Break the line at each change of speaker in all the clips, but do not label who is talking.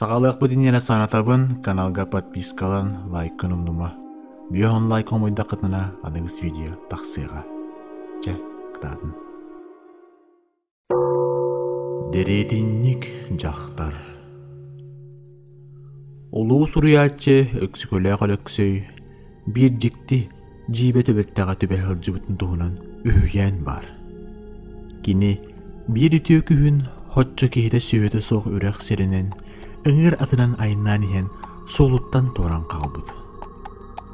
Саҕалыахпыт иннинэ санатабын, каналга подпискалан, лайкын умнума. Бүөһүн лайк хомуйдаххытына аныгыс видео тахсыаҕа. Чэ, кытаатын. Дэриэтинньик дьахтар Улуу суруйааччы Өксөкөлөөх Өлөксөй биир дьикти дьиибэ түбэлтэҕэ түбэһэ сылдьыбытын туһунан үһүйээн баар. Кини биир үтүө күһүн хоччо киһитэ сүөһүтэ суох үрэх сиринэн ыҥыыр атынан айаннаан иһэн суолуттан туоран хаалбыт.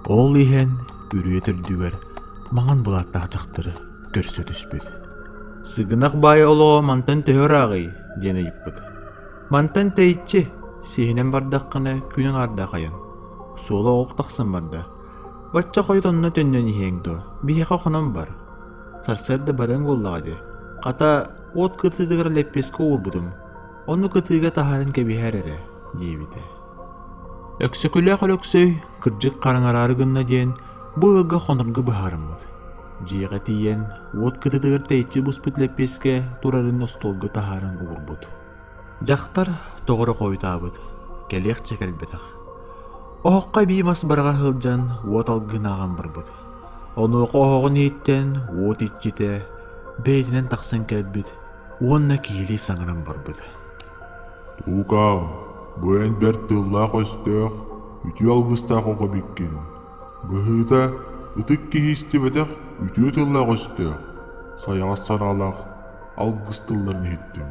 Ол иһэн үрүйэ төрдүгэр маҥан былааттаах дьахтары көрсө түспүт. «Сыгынах баай олоҕо мантан төһө ырааҕый?» диэн ыйыппыт. «Мантан тэйиччи, сиһинэн бардаххына күн аҥаардаах айан. Суола ол тахсан барда. Бачча хойут онно төннөн иһиэҥ дуо? Биһиэхэ хонон бар. Сарсыарда барыаҥ буоллаҕа дии. Хата, уот кытыытыгар лэппиэскэ уурбутум. Ону кытыыга таһааран кэбиһээр эрэ» диэбитэ. Өксөкүлээх Өлөксөй кырдьык хараҥараары гынна диэн бу ыалга хонорго быһаарыммыт. Дьиэҕэ тиийэн уот кытытыгар тэйиччи буспут лэппиэскэ турарын остуолга таһааран уурбут. Дьахтар тоҕо эрэ хойутаабыт, кэлиэхчэ кэлбэтэх. Оһоххо эбии мас бараҕа сылдьан уот алгын ааҕан барбыт. Онуоха оһоҕун иһиттэн уот иччитэ бэйэтинэн тахсан кэлбит уонна киһилии саҥаран барбыт.
Туукаам, бу эн бэрт тыллаах-өстөөх, үтүө алгыстаах оҕо эбиккин. Быһыыта, ытык киһи истибэтэх үтүө тыллаах-өстөөх, сайаҕас санаалаах алгыс тылларын иһиттим.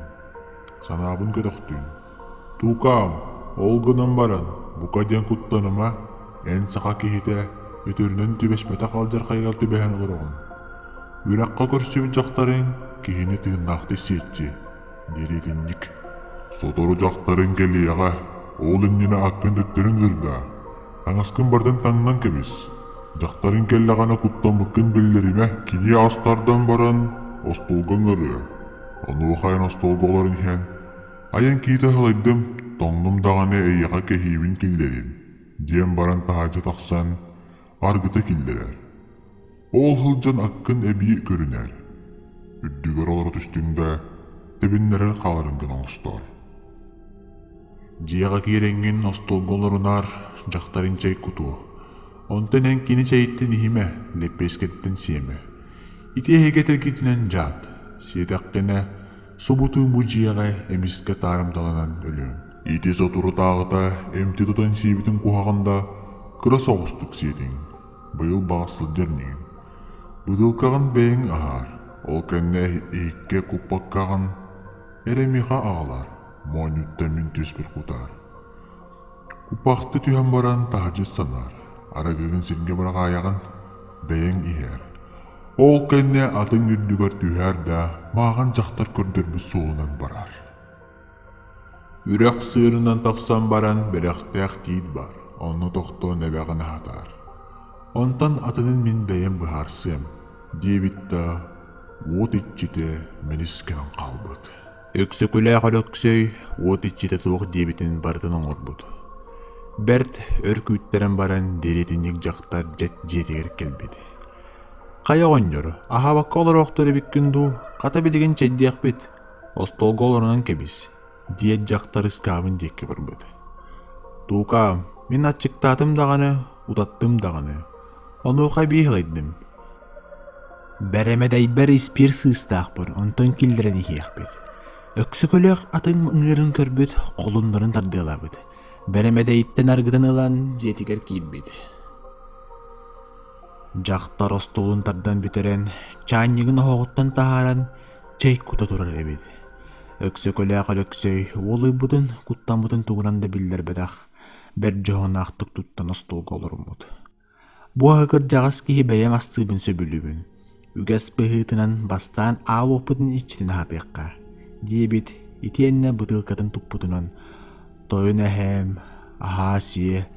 Санаабын көтөхтүм. Туукаам, ол гынан баран, бука диэн куттаныма, эн саха киһитэ өтөрүнэн түбэспэтэх алдьархайыгар түбэһэн олороҕун. Үрэххэ көрсүбүт дьахтарыҥ киһини тыыннаахтыы сиэччи диир итинник. Сотору дьахтарыҥ кэлиэҕэ, ол иннинэ аккын төттөрүн ыырдаа, таҥаскын барытын таҥнан кэбис. Дьахтарыҥ кэллэҕинэ куттаммыккын биллэримэ, кини ас тардан баран остуолга ыҥырыа. Онуоха эн остуолга олорон иһэн, «Айан киитэ аһылайдым, тоҥнум даҕаны эйиэхэ кэһиибин киллэриим» диэн баран таһырдьа тахсан аргыта киллэрэр. Ол сылдьан аккын эбии көрүнэр, үрдүгэр олоро түстүҥ да, тэбиннэрэр хааларын гына оҥостор.
Дьиэҕэ киирэҥҥин остуолга олорунаар, дьахтарыҥ чэй кутуо. Онтон эн кини чэйиттэн иһимэ, лэппиэскэтиттэн сиэмэ. Ити эһиги этэргитинэн дьаат, сиэтэххинэ, субутуу бу дьиэҕэ эмискэ таарымталанан өлүөҥ.
Ити соторутааҕыта эмти тутан сиэбитиҥ куһаҕан да, кыра соҕустук сиэтиҥ. Быйыл баҕас сылдьар инигин. Бытыылкаҕын бэйэҥ аһаар, ол кэннэ иһиккэ куппаккаҕын эрэ миэхэ аҕалаар, моонньуттан мин түөспэр кутаар. Куппахты түһэн баран таһырдьа санаар, арыгыгын сиргэ быраҕаайаҕын, бэйэҥ иһээр. Ол кэннэ атыҥ үрдүгэр түһээр да, мааҕын дьахтар көрдөрбүт суолунан бараар.
Үрэх сыырынан тахсан баран бэлэхтээх тиит баар, онно тохтоон эбэҕин аһатаар. Онтон атынын мин бэйэм быһаарсыам, диэбит да, уот иччитэ мэлис гынан хаалбыт. Өксөкүлээх Өлөксөй уот иччитэ туох диэбитин барытын оҥорбут. Бэрт өр күүттэрэн баран дэриэтинньик дьахтар дьэт дьиэтигэр кэлбит. «Хайа оҕонньор, аһаабакка олороохтор эбиккин дуу, хата билигин чэйдиэхпит, Остуолга олорунан кэбис, диэт дьахтар ыскаабын диэки барбыт. Туукаа, мин аччыктаатым даҕаны, утаттым даҕаны. Онуоха эбии ыһылайдым. Бэрэмэдэйбэр испиир сыыстаахпын, онтон киллэрэн иһиэхпит. Өксөкөлөөх атын ыҥыырын көрбүт, холуннарын тардыалаабыт. Бэрэмэдэйиттэн аргытын ылан дьиэтигэр киирбит. Дьахтар остуолун тардан бүтэрэн, чаанньыгын оһоҕуттан таһааран, чэй кута турар эбит. Өксөкөлөөх Өлөксөй уолуйбутун, куттаммытын тугунан да биллэрбэтэх, бэрт дьоһуннаахтык туттан остуолга олоруммут. Бу аһы кырдьаҕас киһи бэйэм астыыбын сөбүлүүбүн. Үгэс быһыытынан бастаан аал уоппутун иччитин аһатыахха, диэбит итиэннэ бытыылкатын туппутунан тойон эһээм, аһаа-сиэ,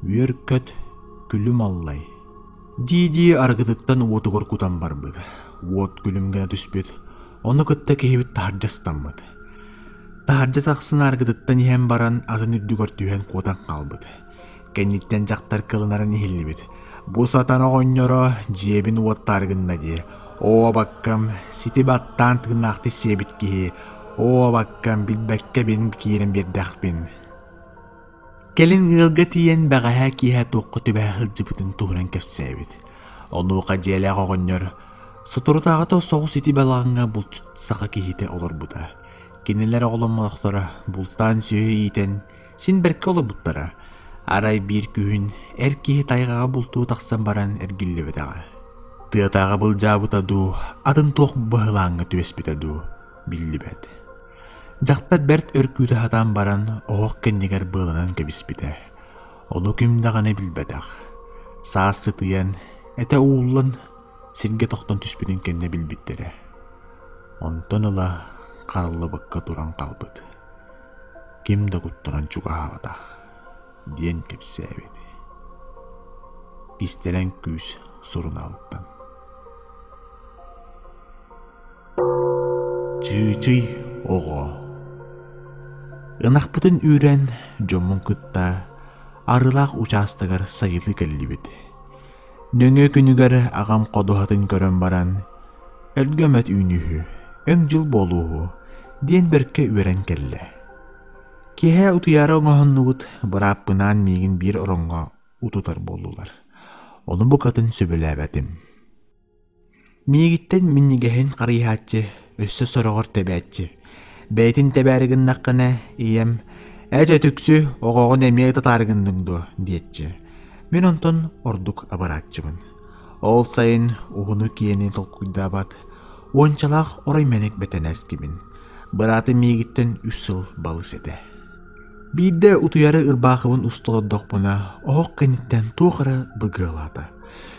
үөр-көт, күлүм аллай Дии-дии арыгытыттан уотугар кутан барбыт. Уот күлүм гына түспүт. Ону кытта киһибит таһырдьа ыстаммыт. Таһырдьа тахсан арыгытыттан иһэн баран атын үрдүгэр түһэн куотан хаалбыт. Кэнниттэн дьахтар кылынарын иһиллибит. Бу сатана оҕонньоро дьиэбин уоттаары гынна дии. Оо, абаккам, сити баттаан тыыннаахтыы сиэбит киһи. Оо, абаккам, билбэккэбин киирэн биэрдэхпин. Кэлин ыалга тиийэн бэҕэһээ киэһэ туохха түбэһэ сылдьыбытын туһунан кэпсээбит. Онуоха дьиэлээх оҕонньор соторутааҕыта соҕус ити балаҕаҥҥа булчут саха киһитэ олорбута. Кинилэр оҕоломмотохторо, бултаан сүөһү иитэн, син бэркэ олорбуттара. Арай биир күһүн эр киһи тайҕаҕа бултуу тахсан баран эргиллибэтэҕэ. Тыатааҕы былдьаабыта дуу, атын туох быһылааҥҥа түбэспитэ дуу биллибэт. Дьахтар бэрт өр күүтэ сатаан баран, оһох кэннигэр быаланан кэбиспитэ. Ону ким даҕаны билбэтэх. Саас сытыйан, этэ ууллан, сиргэ тохтон түспүтүн кэннэ билбиттэрэ. Онтон ыла хараллыбакка туран хаалбыт. Ким да куттанан чугаһаабатах, диэн кэпсээбит. Кистэлэҥ күүс сурунаалыттан. Чыычый оҕо Ынахпытын үүрэн дьоммун кытта Арыылаах учаастагар сайылыы кэллибит. Нөҥүө күнүгэр аҕам ходуһатын көрөн баран, «Өлгөмөт үүнүүһү, өҥ дьыл буолууһу» диэн бэркэ үөрэн кэллэ. Киэһэ утуйаары оҥоһуннубут, бырааппынаан миигин биир ороҥҥо утутар буоллулар. Ону букатын сөбүлээбэтим. Миигиттэн минньигэһин харыйааччы, өссө сороҕор тэбээччи. Бэйэтин тэбээри гыннаххына, ийэм «Ээ чэ түксү, оҕоҕун эмиэ ытатаары гынныҥ дуо?» диэччи. Мин онтон ордук абырааччыбын. Ол сайын уһуну-киэни толкуйдаабат, уончалаах орой мэник бэтэнээскибин. Быраатым миигиттэн үс сыл балыс этэ. Биирдэ утуйары ырбаахыбын уста олордохпуна, оһох кэнниттэн туох эрэ быгыалаата.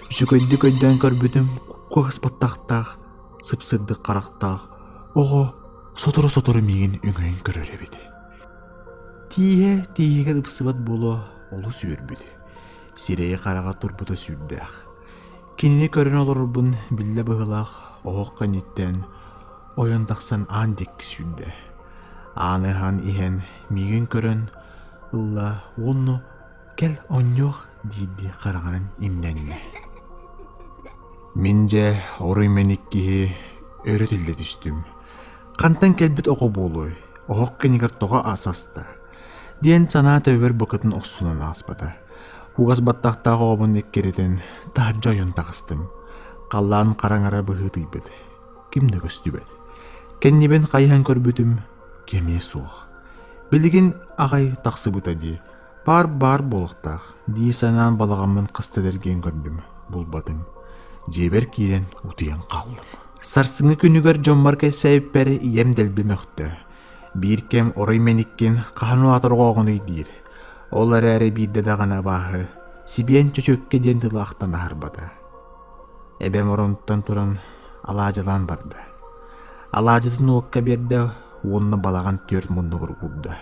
Үчүгэйдик өйдөөн көрбүтүм, кугас баттахтаах, сып-сырдык харахтаах оҕо сотору-сотору миигин өҥөйөн көрөр эбит. Тииһэ тииһигэр ыпсыбат буолуо олус үөрбүт. Сирэйэ-хараҕа турбута сүрдээх. Кинини көрөн олорорбун биллэ быһыылаах оһох кэнниттэн ойон тахсан аан диэки сүүрдэ. Ааны аһан иһэн миигин көрөн ылла уонна кэл оонньуох диирдии хараҕынан имнэннэ. Мин дьэ оруй мэник киһи өрө тиллэ түстүм. Хантан кэлбит оҕо буолуой, оһох кэннигэр тоҕо ас аста? диэн санаа төбөбөр букатын охсунан ааспата. Кугас баттахтаах оҕобун эккирэтэн таһырдьа ойон таҕыстым. Халлаан хараҥара быһыытыйбыт. Ким да көстүбэт. Кэннибин хайыһан көрбүтүм, кэмиэ суох. Билигин аҕай тахсыбыта дии, баар-баар буолуохтаах дии санаан балаҕаммын хаста да эргийэн көрдүм, булбатым. Дьиэбэр киирэн утуйан хааллым. Сарсыҥҥы күнүгэр дьоммор кэпсээбиппэр ийэм дэлби мөхтө. Биир кэм орой мэниккин хаһан улаатар оҕоҕунуй диир. Ол эрээри биирдэ даҕаны абааһы, сибиэн чөчүөккэ диэн тылы ахтан аһарбата. Эбэм оронуттан туран алаадьылаан барда. Алаадьытын уокка биэрдэ уонна балаҕан түөрт муннугар уурда.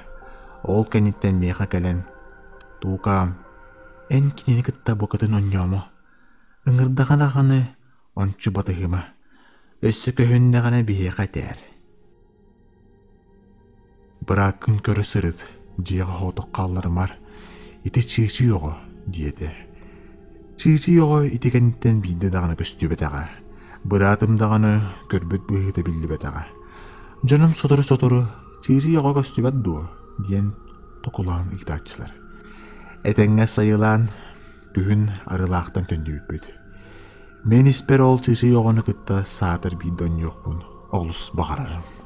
Ол кэнниттэн миэхэ кэлэн, «Туукаам, эн кинини кытта букатын оонньоомо. Ыҥырдаҕына даҕаны ончу батыһыма. Өссө көһүннэҕинэ биһиэхэ этээр Бырааккын көрө сырыт, дьиэҕэ соҕотох хаалларымар, ити чыычый оҕо диэтэ. Чыычый оҕо ити кэнниттэн биирдэ даҕаны көстүбэтэҕэ. Быраатым даҕаны көрбүт быһыыта биллибэтэҕэ. Дьонум сотору-сотору «Чыычый оҕо көстүбэт дуо?» диэн токулаан ыйытааччылар. Этэҥҥэ сайылаан, күһүн Арыылаахтан төннүбүппүт. Мин испэр ол чыычый оҕону кытта саатар биирдэ оонньуохпун олус баҕарарым.